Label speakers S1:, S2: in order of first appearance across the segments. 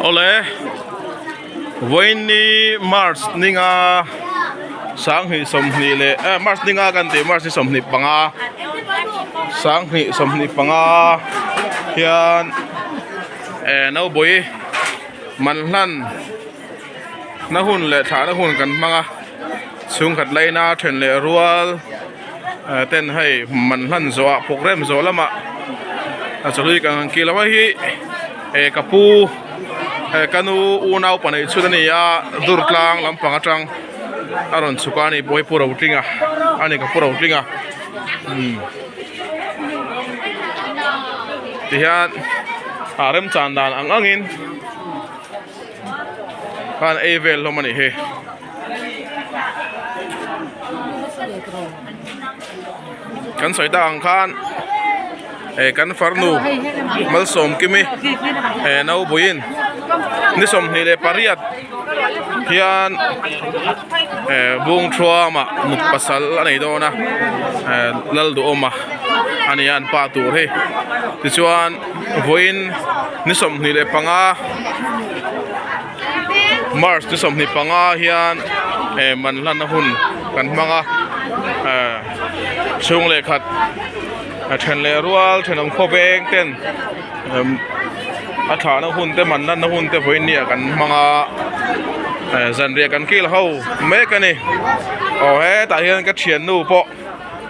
S1: Awle vawiini march ninga sanghnih sawmhnih leh eh march ninga kan tih march ni 25 sanghnih 25 hian eh naupawih man hlan na hun leh thlahna hun kan hmang a chhungkhat laina then leh rual eh ten hei man hlan zawh ah programme zawh lamah a chawhlui kan han kil a hei hi eh ka pu eh ka nu unau pahnih chhun a ni a dur tlang lampang atang a rawn chhuk a ani pawh hi pu Rotlinga a ni ka pu Rotlinga umm tihian ah remchan dan ang angin. Khan ei vel hlawm a nih hi. Kan sawi tak ang khan eh kan farnu Malsawmkimi eh Naubuiin ni 28 hian eh Bungthuama mut pasal a nei dawn a eh Lalduhawma a ni a an pa tur hi tichuan vawiin ni 25 March ni 25 hian eh man hlanna hun kan hmang a eh chhung leh khat a then leh rual thenawm khawveng ten a thlahna hun te man hlanna hun te vawiin ni ah kan hmang a eh zanriah kan kil ho mek a ni aw hetah hian ka thiannu pawh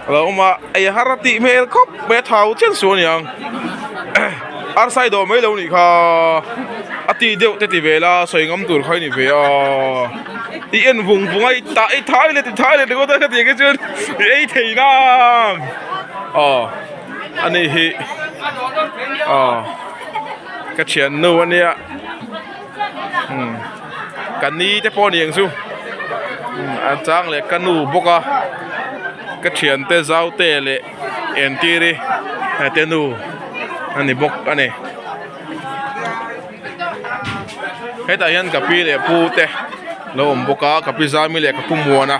S1: a lo awm a ei har a tih hmel khawp mai a thau chian suh a niang arsai dawh mai lo nih kha a ti deuh te ti ve la sawi ngam tur kha i ni ve a i en vung vung a i tah i thai let i thai let ringawt a hetiang hi chuan i ei thei nang aw ani hi aw ka thiannu ania umm ka ni te pawh a ni ang chu a chang leh ka nu bawk a ka thiante zaute leh entiri te nu a ni bawk a ni hetah hian ka pi leh pu te lo awm bawk a ka pi zami leh ka pu muana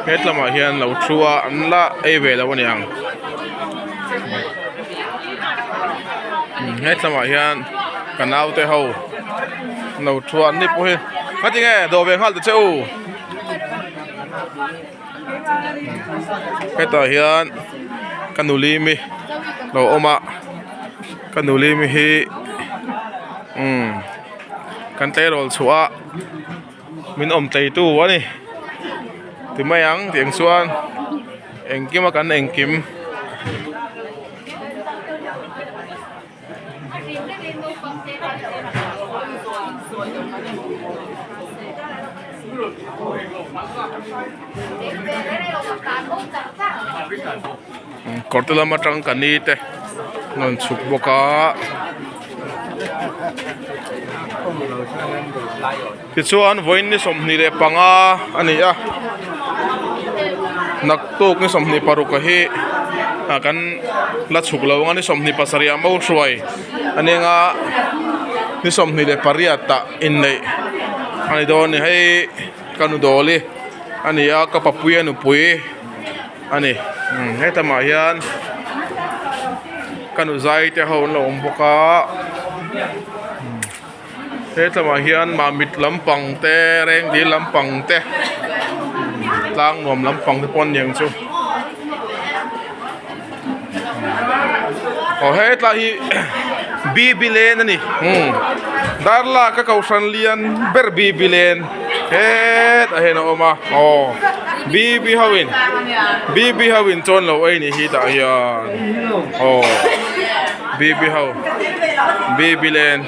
S1: hetlamah hian lo thu a an la ei ve lo a ni ang hetlamah hian ka naute ho lo thu a an ni pawh hi ngatinge dawh ve nghal ta che u. Hetah hian ka nulimi lo awm a ka nulimi hi umm kan tleirawl chhuah a min awm tleitu a ni ti mai ang tiang chuan engkim a kan engkim. Kawr te lam atang ka ni te an rawn chhuk bawk a tichuan vawiin ni 25 a ni a naktuk ni 26 a hi ah kan la chhuk lo ang a ni 27 ah mo hruai a ni ang a ni 28 ah inneih a ni dawn a ni hei ka nu dawli a ni a ka papuia nupui a ni hetamah hian ka nu zai te ho an lo awm bawk a hetamah hian mamit lampang te rengdil lampang te tlang nuam lampang te pawh an ni ang chu aw hetlai hi bibilen a ni umm darlak a kohhran lian ber bibilen hetah hian a awm a aw bibi ho in bibi ho in chuan lo ei ni hi tah hian aw bibi ho bibilen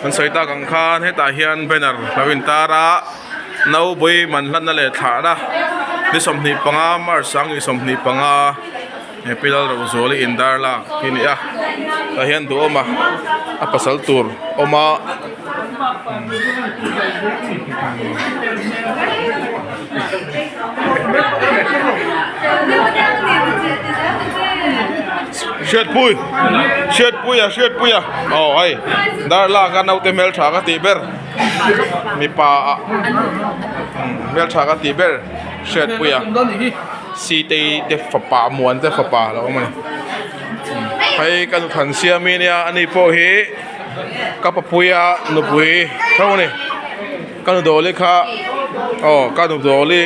S1: an sawi tak ang khan hetah hian banner lo intar a. Naupui man hlanna leh thlahna ni 25 March 2025 he Pi Lalrozuali in dar lak hi a ni a tah hian duhawm a a pasal tur awm a. Hriatpui Hriatpuia Hriatpuia aw hei dar lak a naute hmeltha ka tih ber. Mipa ah hmeltha ka tih ber hriatpui a sitei te fapa muan te fapa a lo awm a ni. Hei ka nu Thansiami nia ani pawh hi ka papuia nupui tho a ni ka nu Dawli kha aw ka nu Dawli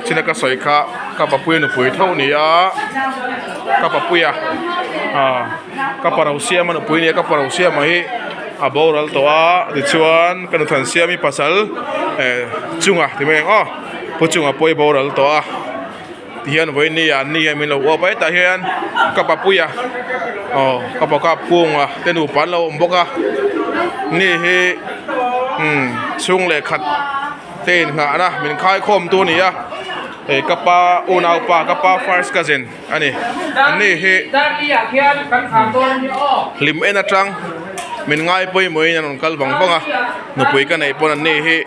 S1: china ka sawi kha ka papuia nupui tho a ni a ka papuia ah ka pa Rosiama nupui a ni a ka pa Rosiama hi a boral tawh a tichuan ka nu Thansiami pasal eh chunga ti mai ang aw pu chunga pawh hi boral tawh a. Tihian vawiin ah an ni hian min lo uap a hetah hian ka papuia aw ka pa kap kunga te nupa an lo awm bawk a ni hi umm chhung leh khat te in nghah na min khai khawm tu a ni a hei ka pa unaupa ka pa first cousin a ni an ni hi hlim en atang min ngai pawimawh in an rawn kal vang vang a nupui ka neih pawn an ni hi.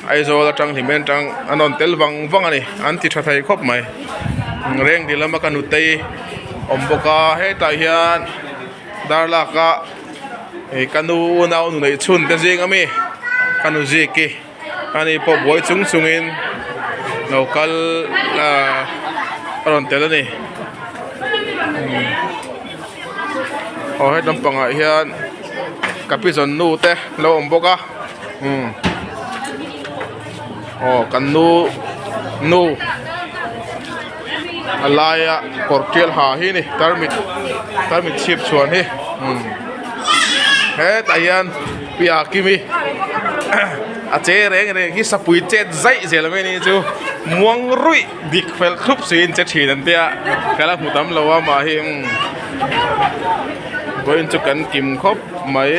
S1: Aizawl atang hlimen atang an rawn tel vang vang a ni an ti tha thei khawp mai reng dil lama ka nutei awm bawk a hetah hian darlak a ih ka nu unau nu neih chhun te zing ami ka nu ziki ani pawh buai chung chungin lo kal ahh a rawn tel a ni aw he lampangah hian ka pi zawn nu te lo awm bawk a. Umm aw kan nu nu a laia kawr tial ha hi ni tarmit tarmit chhip chhuan hi umm hetah hian piah kimi a che reng reng hi sapui chet zaih zel mai a ni chu muang ruih dik fel thlup siin che thin an tia ka la hmu tam lo a mah hi umm vawiin chu kan kim khawp mai.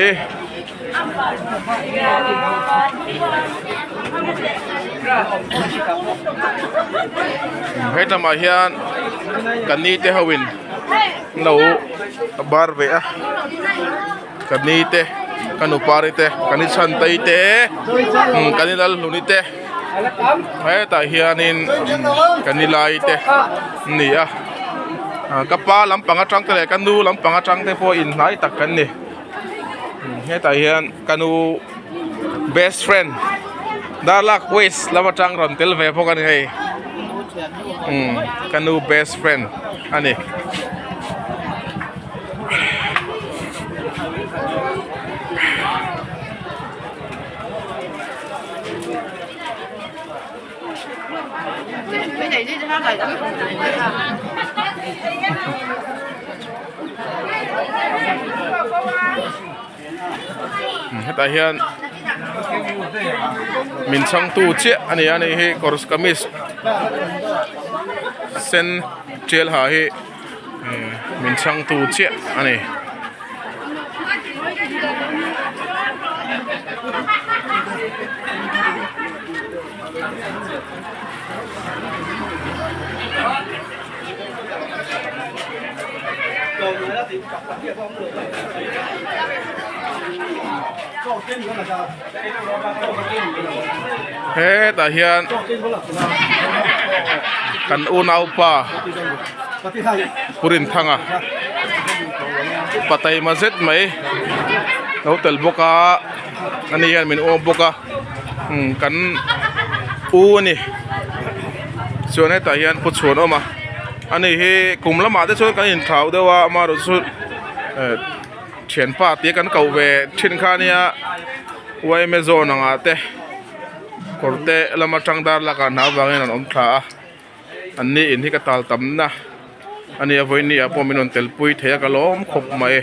S1: Hetlamah hian ka ni te ho in an lo bar ve a ka ni te ka nupari te ka ni chhantei te ka ni lalhluni te hetah hianin ka ni lai te an ni a ka pa lampang atang te leh ka nu lampang atang te pawh inhnai tak kan ni. Hetah hian ka nu best friend Darlak west lam atang rawn tel ve bawk a ni hei umm ka nu best friend a ni. Hetah hian min chhangtu chiah a ni a ni hi kawr kamis sen tial ha hi min chhangtu chiah a ni. Hetah hian kan unaupa Purinthanga pataima zet mai lo tel bawk a ani hian min awm bawk a kan u a ni chuan hetah hian pu chhuan awm a ani hi kum lamah te chuan kan inthlau deuh a amaherawhchu chu eh thianpa tia kan koh ve thin kha ania yma zone ang ah te kawr te lama tang dar lakah hna avangin an awm thla a an ni in hi ka tal tam na ani a vawiin ni ah pawh min rawn tel pui thei a ka lawm khawp mai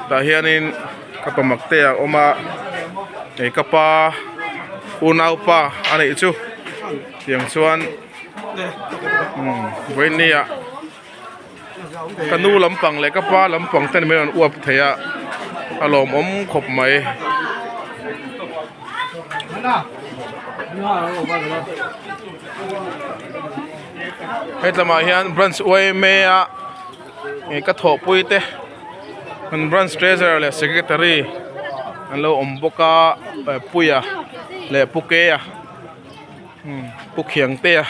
S1: tah hianin ka pa mak te a awm a hei ka pa unaupa a nih chu tiang chuan umm vawiin ni ah ka nu lampang leh ka pa lampang ten min rawn uap thei a a lawmawm khawp mai. Hetlamah hian branch yma a ih ka thawhpui te an branch treasurer leh secretary an lo awm bawk a puia leh pu kea umm pu khiangtea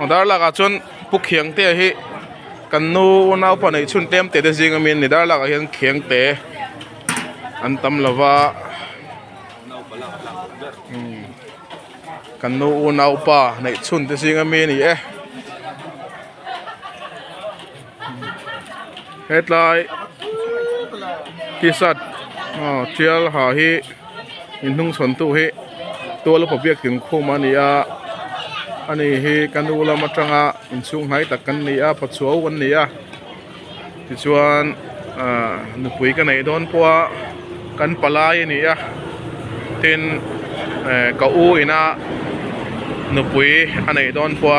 S1: a darlak ah chuan pu khiangtea hi kan nu naupa neih chhun tlem te te zing ami an ni darlak ah hian khiangte an tam lova umm. Kan nu unaupa neih chhun te zing ami a ni e. Hetlai t-shirt aw tial ha hi in hnung chhawn tu hi tual upa biak tin khum a ni a ani hi ka nu lam atanga inchhung hnai tak kan ni a pachuau kan ni a tichuan ahh nupui ka neih dawn pawh a kan palai a ni a tin eh ka u ina nupui a neih dawn pawh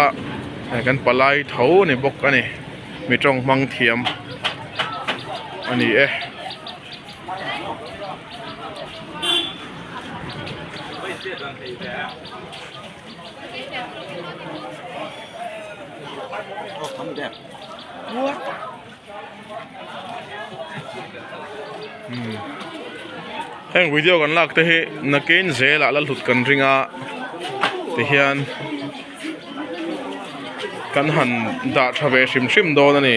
S1: a kan palai tho a ni bawk a ni. Mi tawng hmang thiam a ni e. Heng video kan lak te hi nakin zelah la hlut kan ring a tihian. Kan han dah tha ve hrim hrim dawn a ni.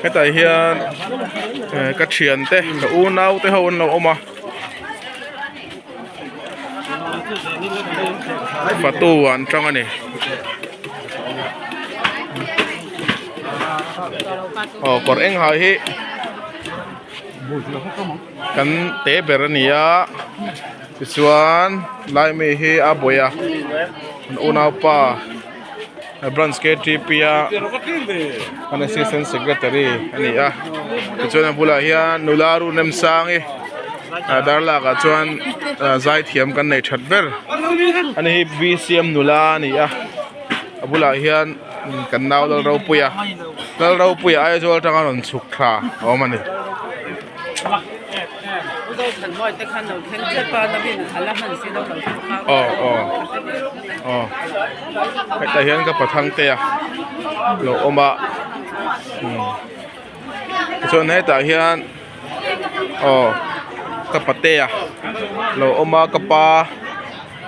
S1: Hetah hian ka thiante ka unau te ho an lo awm a. Fatu an tang a ni. Aw kawr eng ha hi. Kan te ber a ni a tichuan lai mi hi a bawih a an unaupa branch ktp a an assistant secretary a ni a tichuan a bulah hian nula runemsangi darlak ah chuan zaithiam kan nei that ber ani hi bcm nula a ni a a bulah hian kan nau Lalropuia Lalropuia Aizawl atanga rawn chhuk thla a awm a ni. Aw aw aw hetah hian ka pathangtea lo awm a tichuan hetah hian aw ka patea lo awm a ka pa.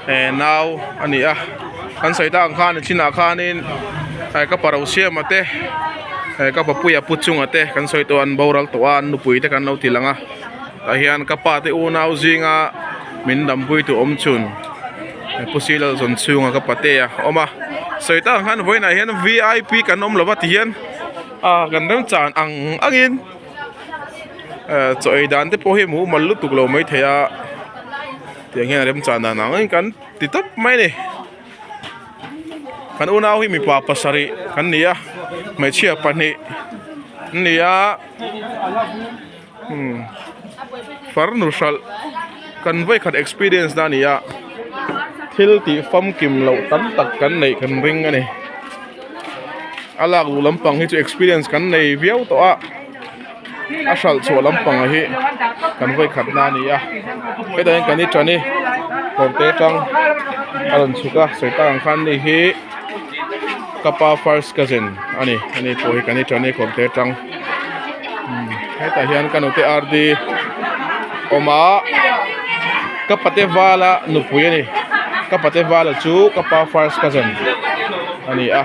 S1: Eh nau a ni a kan sawi tak ang khan chinah khanin eh ka pa Rosiama te eh ka papuia pu chunga te kan sawi tawh a an boral tawh a an nupui te kan lo ti lang a tah hian ka pa te unau zinga min dampui tu awm chhun pu Sila zawn chhunga ka patea a awm a sawi tak ang khan vawiinah hian v i p kan awm lo va ti hian ah kan remchan ang angin eh chaw ei dan te pawh hi mumal lutuk lo maithei a. Tiang hian a remchan dan ang in kan ti tawp mai a ni kan unau hi mipa pasarih kan ni a hmeichhia pahnih an ni a umm farnu hralh kan vawikhat experience na a ni a thil tih famkim loh tam tak kan neih kan ring a ni a lak luh lampang hi chu experience kan nei viau tawh a. a hralh chhuah lampang hi kan vawi khat na a ni a hetah hian kan i tan i kawr te atang a rawn chhuk a sawi tak ang khan ni hi ka pa first cousin a ni ani pawh hi kan i tan i kawr te atang hetah hian ka nute r d awm a ka pate vala nupui a ni ka pate vala chu ka pa first cousin a ni a.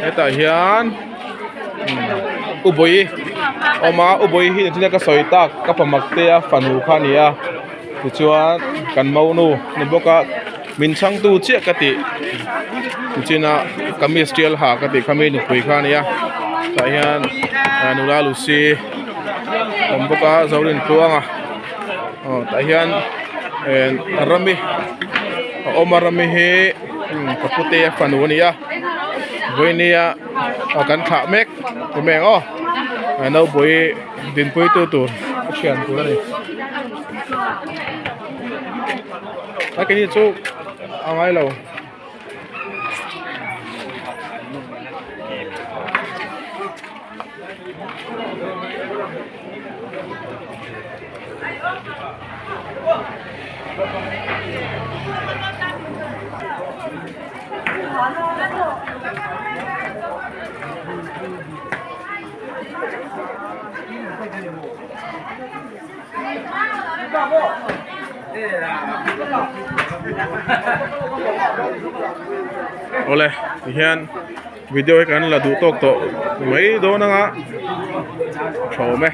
S1: Hetah hian Ubawi a awm a Ubawi hi engtin nge ka sawi tak ka pa mak te a fanu kha a ni a tichuan kan monu ni bawk a min chhangtu chiah ka tih nichin a kamis tial ha ka tih kha mi nupui kha a ni a tah hian nula lucy a awm bawk a Zorinthluanga. Aw tah hian eh rami a awm a rami hi ka pute a fanu a ni a vawinia kan thlah mek ti mai ang aw naupui dinpui tu tur a thian tur a ni a keini chu a ngai lo. Awle tihian video hi kan la duh tawk tawh mai dawn anga tha awm e.